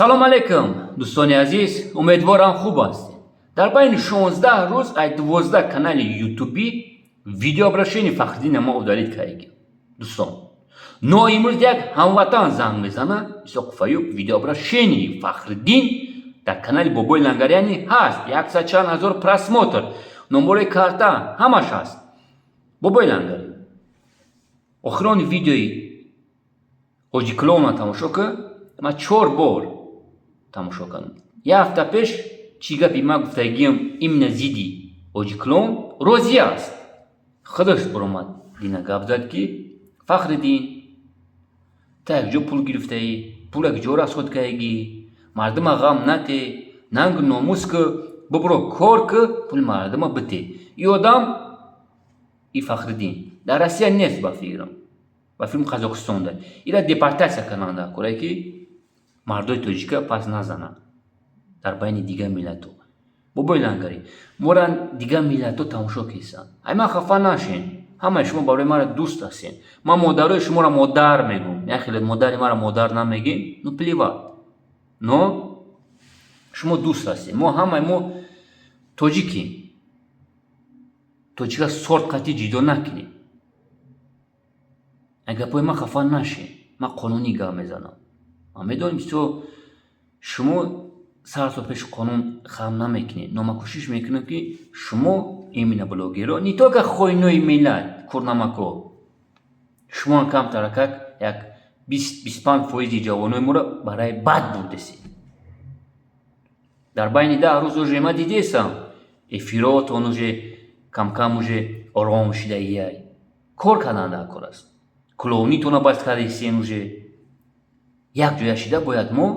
Салом алейкум, дӯстони азиз, умедворам, хуб ҳастед. Дар байни 16 рӯз ай 12 канали ютубӣ видеообращение Фахриддина ма удалить кардагим, дӯстон. Но имрӯз як ҳамватан занг мезана: Исоқов Аюб, видеообращение Фахриддин дар канали Бобои Лангаряни ҳаст, яксад чанд ҳазор просмотр, номбарои карта ҳамаш ҳаст. Бобои Лангарӣ, охирони видеои Ҳоҷи Клоуна тамошо кун. Ман чор бор тамошо кардам. Як ҳафта пеш чӣ гапи ман гуфтагиам, именно зидди Ҳоҷи Клоун розӣ аст. Худаш баромад, дина гап зад, ки Фахриддин, та якҷо пул гирифтаӣ, пул якҷо расход кардагӣ, мардума ғам нате, нангу номус ку, бубуро, кор ку, пули мардума бите. И одам, и Фахриддин дар Россия нест, ба фикрам, ба филм Қазоқистонда. Ира депортатсия карданд, корае ки мардои тоҷика пас назананд дар байни дигар миллатҳо. Бобои Лангарӣ, мора дигар миллатҳо тамошо кисанд. Ай ман хафа нашен, ҳамаи шумо барои мара дӯст ҳастен. Ман модарои шуморо модар мегӯм, як хеле модари мара модар намегем, ну плевать, но шумо дӯст ҳастем. Мо ҳамаи мо тоҷикем, тоҷика сорт қатъи ҷидо накунем. Ай гапҳои ман хафа нашен, ман қонунӣ гап мезанам. Ман медонам, бисёр шумо сарто пеши қонун хам намекунед, но ман кӯшиш мекунам, ки шумо, именно блогерро, не только хоинои миллат, курнамако, шумо камтаракак як 20-25 фоизи ҷавонои моро барои бад бурдесед. Дар байни 10 рӯз уже ман дидесам, эфиротон уже камкам уже ором шидаияй. Кор кардан дар кор аст. Клоунитона бас кардесен, уже як ҷоя шида бояд мо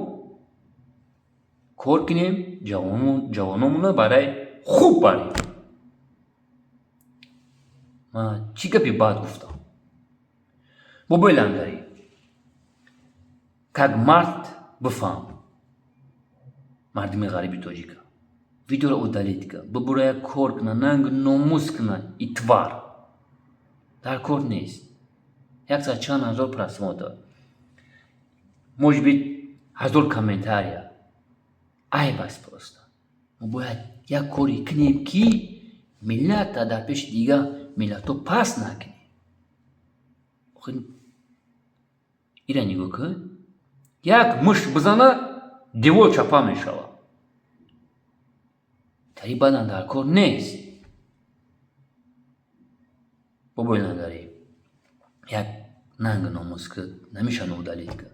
кор кунем, ҷавономона барои хуб барем. Ман чӣ гапи бад гуфтам? Бобои Лангарӣ, как мард бифаҳм, мардуми ғариби тоҷика видеоро удалить кар, бубуроя, кор куна, нангу номус куна. И тварь дар кор нест. Яксад чанд ҳазор просмотр, может быть, ҳазор комментария. Айб аст просто. Мо бояд як коре кунем, ки миллата дар пеши дигар миллатҳо паст накунем. Охир ира нигоҳ кун: як мушт бизана, девор чапа мешавад. Тари бадан дар кор нест. Бобои Лангарӣ, як нангу номус ки намешавад удалить кард.